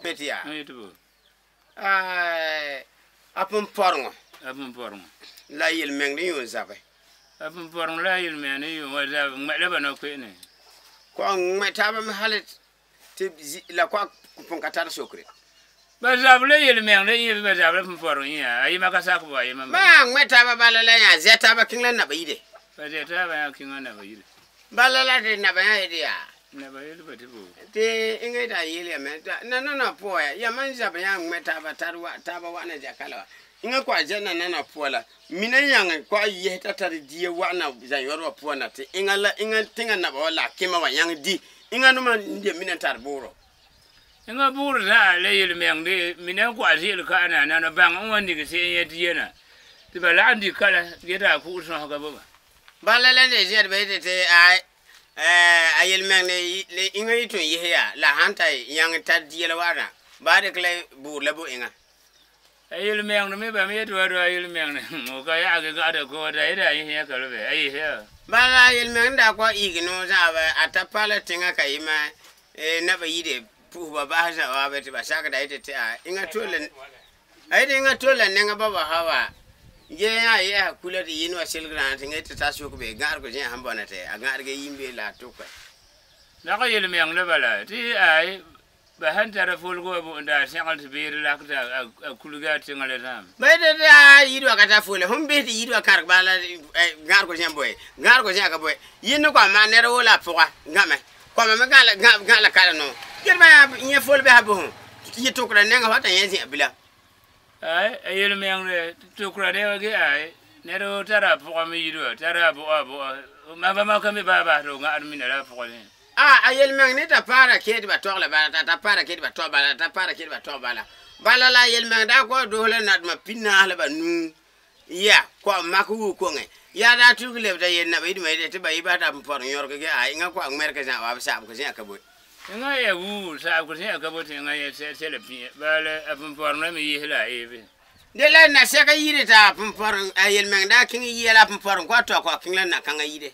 Petia. A pumpɔreŋɔ. A pumpɔreŋɔ. La yelmɛŋ di yuun zabɛ. A pumpɔreŋɔ la yelmɛŋ di yuun wa zabɛ ŋmɛ la ba nɔkpe'ene. Kɔ'ɔn ŋmɛ taaba mɛ hali ti la kɔ'a pun ka tari sokere. Ba zabɛ la yelmɛŋ di yẽ ba zabɛ la pumpɔreŋɔ yẽ ayima ka sak bo ayima. Ba ŋmɛ taaba bala la yã zɛ taaba kiŋ la naba yire. Ba zɛ taaba yã kiŋ la naba yire. Bala la ti naba yã yeti yaa. Naba yele ba ti bo. Tɩ ẽŋa yetɩ a yele ya mɛ tɩ nanana pʋa ya, yãma n zabɛ yã ŋmɛ taaba tarɩ wa taaba wa'ana zɛ-ka la wa. Ẽŋa kɔa zɛ nanana pʋa la, mina n yãŋɛ kɔa yese t'a tarɩ dia wa'ana zã-yɔd wã pʋa na, tɩ ẽŋa la ẽŋa tẽŋa naba wã la a kẽma wã yãŋ di. Ẽŋa dõma n de mina n tarɩ bʋʋrɔ. Ẽŋa bʋʋrɔ zã'a la yel-mɛŋ de mina n kɔa ze'ele ka na nana bãng n wan dig se'em yẽ dia na, tɩ ba lagem di kala gee tɩ a kʋ'ʋs sõsga bo ba. Bala la de zẽdba yetɩ tɩ ay a yel-mɛŋ le ẽŋa yɩ tɩ yese yaa, la sãn ta yãŋ tar dia la wa'ana, baa dɩk la bʋʋr la bo ẽŋa. A yel-mɛŋ me ba me yetɩ wa do a yel-mɛŋ mo ka yaage ga'ada ko da yetɩ a yẽ yãka la bɛ a yese yaa. Bala a yel-mɛŋ daa kɔa iigi noor zã'a a ta pa la tẽŋa kayima naba yire pʋ'ʋsba bas zã wa tɩ ba sakda yetɩ tɩ a ẽŋa tolla a yetɩ ẽŋa tolla nẽŋa ba wa ha wa gee yã yɛsa kula tɩ yɩn wa selgrã tɩ ẽŋa tɩ ta sok be gã'arg zẽa sẽn bɔna tɩ a gã'arg yimbe la a tʋka. La ka yel-mɛŋ la bala tɩ ay ba sãn tara folgo wa bo n daa sẽgl tɩ beere lak tɩ a kulga a tẽŋa la zãam. Ba yetɩ tɩ a yid wa ka tar fole, fõn bɩs tɩ yid wa kãrg bala gã'arg zẽa boe, gã'arg zẽa ka boe. Yĩnd koa maan ned woo la a pʋga gãme, koama me gã la kala noor. Ged ba yaa yẽ fol bɩsa bosõ, yɩ tʋkra nengã fa t'a yẽ zẽa bilam. Ay a yel-mɛŋ tʋkra nengã ge ay ned woo tara a pʋga me yid wa, tara a bʋ'a bʋ'a ma ba maka me baa bas tɩ gã'ar mina la a pʋga zẽa. A yel-mɛŋ ne t'a paara kee tɩ ba togla bala, t'a ta paara kee tɩ ba tog bala, t'a paara kee tɩ ba tog bala. Bala la a yel-mɛŋ daa kɔa doos la nadmã pinaas la ba nuu ya kɔa mak wuu koŋe. Yaa daa tudg leb t'a yel naba yidmã yetɩ tɩ ba yɩ bas t'a pɔrẽ yõrg ge a ẽŋa kɔa ŋmɛrg zã wa b saabg zẽa ka boe. Ẽŋa ya wuu saabg zẽa ka boe tɩ ẽŋa yẽ sɛla pĩe bala a põmpɔrẽ me yɩs la a eebe. De la na sɛka yire tɩ a põmpɔrẽ a yel-mɛŋ daa kẽng yia la a põmpɔrẽ kɔa tɔ kɔa kẽng la na-kãngã yire.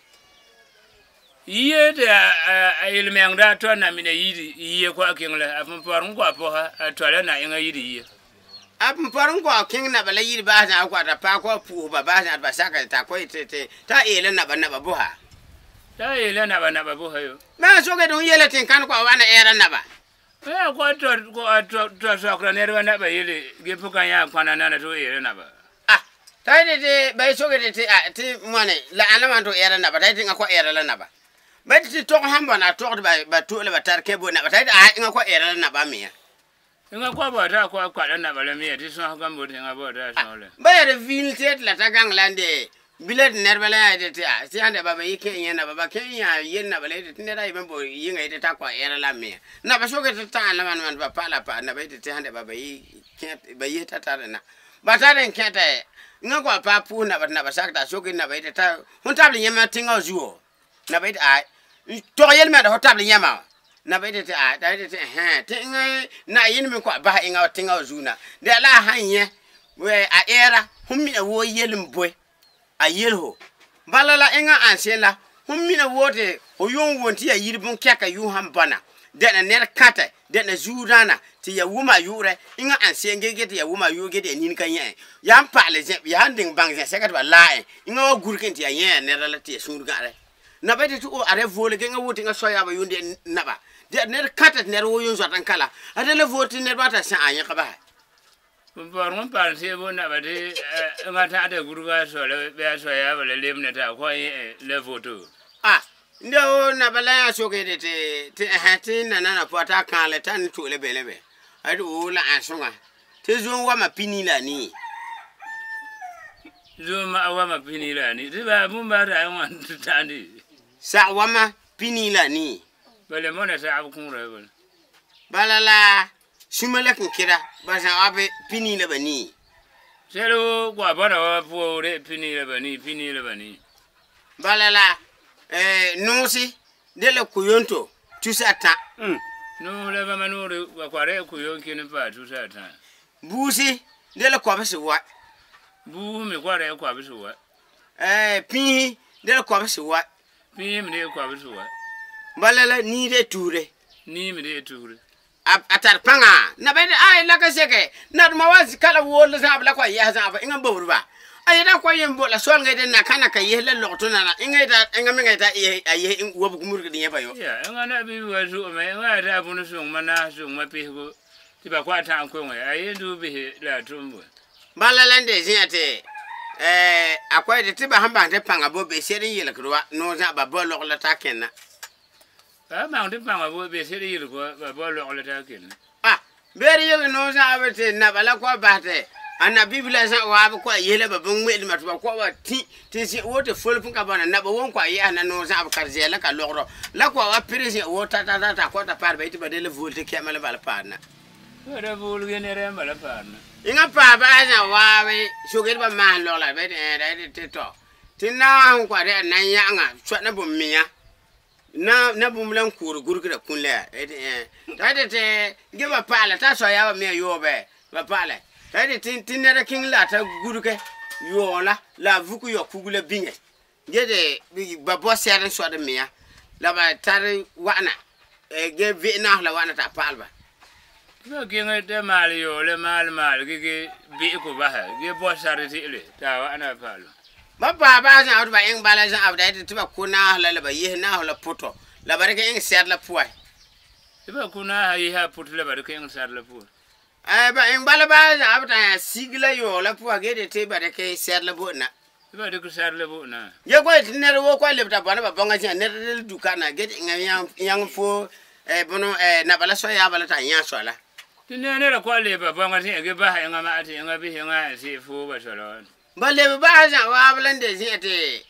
Yie tɩ a yel-mɛŋ daa tɔ na mina yiri yie kɔa kẽng la a põmpɔrẽ kɔa pɔsa a tɔ la na ẽŋa yiri yie. A põmpɔrẽ kɔa kẽng naba la yiri baas zã kɔa t'a paa kɔa pʋʋsba baas zã tɩ ba saka t'a kɔa tɩ t'a eela naba naba bʋsa. T'a eela naba naba bʋsa yo. Maa soke tɩ fõn yeela tẽn-kãn kɔa wa na ɛɛra naba. A kɔa tɔ sɔkra nɛreba naba yele ge pʋka yã kãna nana tɩ f eela naba. T'a yetɩ tɩ ba soke tɩ tɩ wãne la ãna wãn tɩ ɛɛra naba, t'a yetɩ ẽŋa kɔa ɛɛra la naba. Ba tɩ tog sãn bɔna a togd ba to'e la ba tar kẽ bo naba, t'a yetɩ a ẽŋa kɔa ɛɛra la naba mea. Ẽŋa kɔa bao t'a kɔa kpa la naba la mea tɩ sõsg n bote ẽŋa bao t'a sõs la. Ba yaa d viil tɩ la ta gãng la n de bila tɩ nɛreba la yã yetɩ tɩ a tɩ sãn de ba ba yɩ kẽ yẽ naba, ba kẽ yã yel naba la yetɩ tɩ ned a yem n bo yɩnga yetɩ t'a kɔa ɛɛra la mea. Naba soke tɩ tã la wãn wãn tɩ ba paala paa naba yetɩ tɩ sãn de ba ba yɩ ba yɩs t'a tar na. Ba tar n kẽta ẽŋa kɔa paa pʋʋs naba tɩ naba sak t'a soke naba yetɩ t'a fõn tabl yẽmã tẽŋã zuo. Naba yetɩ ay tog yel-mɛda fo tabl yẽmã wã. Naba yetɩ tɩ ay t'a yetɩ tɩ hẽ tɩ ẽŋa na-yɩnd me kɔa bas ẽŋa tẽŋã wã zuu na. De la a sãn yẽ a ɛɛra fõn mina woo yel n boe a yel-fo. Bala la ẽŋa ãn sẽn la fõn mina woo tɩ fo yʋʋn wʋn tɩ yaa yir bõn-kɛka yʋʋm sãn bɔna dɛna ned kãtɛ dɛna zuudãana tɩ ya wʋm a yʋʋrɛ ẽŋa ãn sẽn ge tɩ ya wʋm a yʋʋr ge tɩ ya nin ka yẽ yaa n paale zẽ yaa n deng bãng zẽ-sɛka tɩ ba laa ẽ ẽŋa wa gurk tɩ ya yẽ ya neda la tɩ ya sũur gã'rɛ. Naba yetɩ tɩ o a ra voole ge ẽŋa wʋ tɩ ẽŋa soa-yaabã yʋʋn de naba dɛ ned kãtɛ tɩ ned woo yʋʋn zoat n ka la a da la voor tɩ nedbã t'a sã a yẽk basɛ. Põmpɔrẽ n paam seebo naba tɩ ẽŋa tãgda gurga a soa la bɩ a soa-yaabã la lemna t'a kɔa yẽ la voto. A nde wo naba la yã soke tɩ tɩ tɩ tɩ nanana pʋa t'a kãale t'a ne to'e la be la be. A yetɩ o la ãn sõnga tɩ zoom wama pini la a nii. Zoom wama pini la a nii tɩ baa bũmb t'a wãn tɩ tãndi. Sag wama pini la a nii. Bala mõna sagb kũurã bala. Bala la sũma la kẽnkẽda ba zã wa be pini la ba nii. Sɛl woo kɔa bɔna wa poore pini la ba nii pini la ba nii. Bala la Noosi de la kuyonto tusa tã. Noos la bãmba noore wa kɔa kuyo n kẽnd n paa tusa tã. Buusi de la kɔbesi wa. Buus me kɔa kɔbesi wa. Pĩisi de la kɔbesi wa. Pĩis me de kɔbesi wa. Bala la nii de tuure. Nii me de tuure. A tar pãnga naba ay la ka seke nadma wa kala woo la zãab la kɔa yɛs zãab ẽŋa n bobdba a yeta kɔa yem bo la soalga yetɩ naka na ka yes la logto nana ẽŋa menga yeta a yes wobg murgd yẽ pa yo. Ya, ẽŋa na bi wa zo'ome ẽŋa yaa t'a bõn sõngma naas sõngma pesgo tɩ ba kɔa tã n koŋe a yen duu bɩs la a tʋm bʋ. Bala la n de zĩa tɩ a kɔa yetɩ tɩ ba sẽn bas tɩ pãnga bo be sed n yelgd wa noog zãab ba bao log la t'a kẽnna. Ba bãng tɩ pãnga bo be sed yelg wa ba bao log la t'a kẽnna. Beer yel noog zãab tɩ naba la kɔa bas tɩ a na-bibla zã waab kɔa yela ba bõn-ŋmeelmã tɩ ba kɔa wa tĩ tɩ zĩ wo tɩ fol pʋn ka bɔna naba wʋn kɔa yɛs na noog zãab ka zɛɛ la ka logrɔ la kɔa wa pɩr zĩ wo ta ta ta ta kɔa t'a paad ba yetɩ ba de la vool tɩ kɛmã la bala paadna. Ba da voolge ned n bala paadna. Ẽŋa paa baa zã waab sokd ba maan log la ba yetɩ tɩ tɔ tɩ naag sẽn kɔa rẽ na n yãnga soa na bũmb menya na bũmb la n kʋʋd gurgrã kũn la yaa t'a yetɩ tɩ ge ba paala t'a soa yaabã me a yoobɛ ba paala t'a yetɩ tɩ ned kẽng la a ta gurgɛ yaoo la la a vuk yao kug la bĩŋe ge tɩ ba bao sɛd n soad mea la ba tar wa'ana ge ve'e naas la wa'ana t'a paalba. Tɩ ba kẽng t'a maal yaoole maal maal ge be'eko basa ge bao sar ze'ele t'a wa'ana a paalba. Ba paa baa zãab tɩ ba ẽng bala zãab da yetɩ tɩ ba kʋ naas la la ba yes naas la pʋtɔ la ba dɩk ẽng sɛd la pʋɛ. Tɩ ba kʋ naasã yesa a pʋt la ba dɩk ẽng sar la pʋɛ. Ba ẽng bala baa zãab t'a yaa sig la yaoo la pʋa ge tɩ ba dɩk sɛd la bo'na. Tɩ ba dɩk sar la bo'na. Ge koe tɩ ned woo koa lebta bõna ba bãngã zĩa ned la duka na ge tɩ ẽŋa yãng fo bõno naba la soa yaaba la t'a yã soala. Tɩ ned koa leb ba bãngã zĩa ge bas ẽŋa maa tɩ ẽŋa bɩs ẽŋa n sɩ foo ba soala wã. Ba leb baa zã waab la n de zĩa tɩ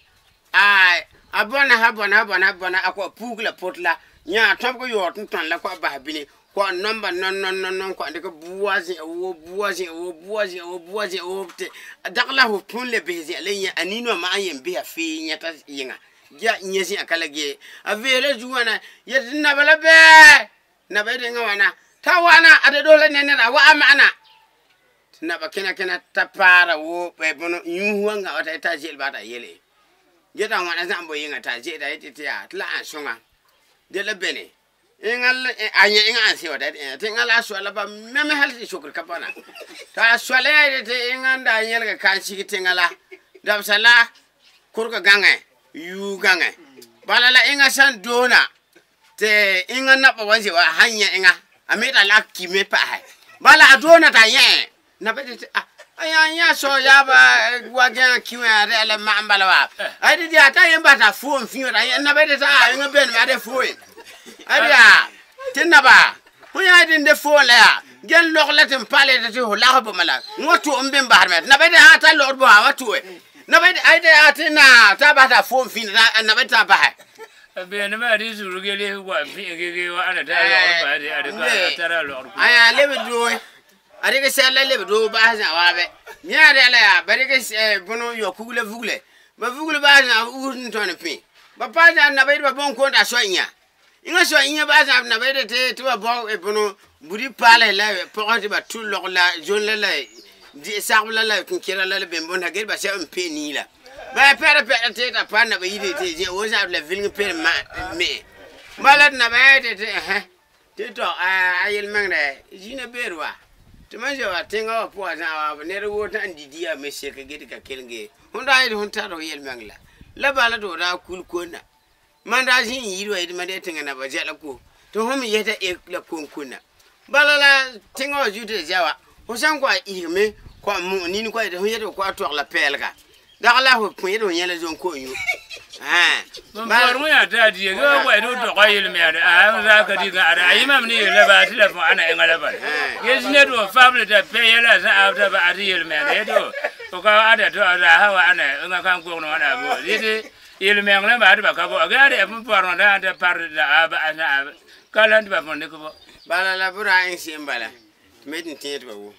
a bõna sã bõna bõna bõna a kɔa puuk la pʋt la yã tõbg yaood n tõnd la kɔa bas bini kɔa nomba non non non non kɔa dɩk bʋa zĩa woo bʋa zĩa woo bʋa zĩa woo bʋa zĩa woo tɩ dag la fo põn le bɩs zĩa la yẽ a nin wã maa n yen bisa fɩɩ yẽta yɩnga ya yẽ zĩa ka la gee a veela zu wãna yetɩ naba la bɛɛ naba yetɩ ẽŋa wãna t'a wa'ana a da doos la ne neda a wa a ma'ana tɩ naba kẽna kẽna t'a paara woo bõn yũus wa n gã wa t'a t'a ze'el baa t'a yele ge t'a wãna zãmb bo yɩnga t'a ze'eda yetɩ tɩ yaa tɩ la ãn sõnga de la bene ẽŋa a yẽ ẽŋa ãn sẽwa tɩ ẽŋa la a soa la ba meme hal tɩ sokr ka bɔna t'a soa la yaa tɩ ẽŋa n daa yẽlga ka n sig tẽŋa la dabsa la kʋrg gãŋɛ yuu gãŋɛ bala la ẽŋa sã n doona tɩ ẽŋa naba wa n ze wa sãn yẽ ẽŋa a me t'a la kime pa'asɛ bala a doona t'a yẽ naba tɩ a yã yã soa yaaba wa gã ki wã rɛ la ma'am bala wa a tɩ yaa t'a yẽ bas t'a foo n fĩ wã naba tɩ a ẽŋa beneme a de fooe a yaa tɩ naba fõ yã tɩ n de foo la yaa gel log la tɩ n paal tɩ fo lag bõma la n wa tʋ n bẽn basdme naba tɩ sã t'a logd bõa wa tʋe naba tɩ a tɩ na t'a bas t'a foo n fĩnd naba t'a basɛ. Benema tɩ zurg le wa pĩ ge wa'ana t'a logd bas a dɩk a tara logd. A yaa leb dooe a dɩk sɛd la leb doo bas zã waabe yã rɛ la yaa ba dɩk bõn yao kug la vugle ba vugl bas zã us n tõnd pĩ ba pa zã naba yetɩ ba bõn kõn t'a soa ĩyã ẽŋa soa ĩyã baa zã naba yetɩ tɩ ba bao bõn budi paals la pɔgs tɩ ba tʋ log la zõn la la sagb la la kẽnkẽra la la bẽn-bõnda ge ba sɛb n pee nii la ba pɛda pɛda tɩ t'a pa naba yiri tɩ zĩ wo zãb la vilg peer me bala tɩ naba yaa tɩ tɩ tɔ a yel-mengrɛ zĩna beer wa tɩ mam zã wa tẽngã wã pʋgã zã wa ned woo tã n di dia me sek ge tɩ ka kelenge fõn daa yetɩ fõn tar f yel-meng la la bala tɩ f daa kul konna man daa zĩ n yir wa yetɩ ma de tẽngã naba zɛla ko tɩ fõn me yɛta e la konkonna bala la tẽngã wã zuo tɩ zɛ wa fo sã n kɔa isgme kɔa mũ nin kɔa yetɩ fõ yetɩ f kɔa tɔgla pɛɛlga dag la fo põ yetɩ fo yẽla zõn-koom yũ. Bõn yaa t'a die ge wa tɩ dog a yel-mead a zaa ka dɩ gã'ada a yɩmam ne yella baa tɩ la fõ ãna ẽŋa la bala ge zĩna tɩ f fable t'a pɛ yɛla zãab t'a ba tɩ yel-mead yetɩ fo ka ada tɩ a zaasa wa ãna ẽŋa kan kogn wãna bo yetɩ yel-meng la baa tɩ ba ka bo ge yaa fõn paorẽ t'a t'a par la a ba zãab ka la tɩ ba fõn dɩk bo. Bala la bʋraa ẽn se'em bala tɩ me tɩ n tẽed ba wo.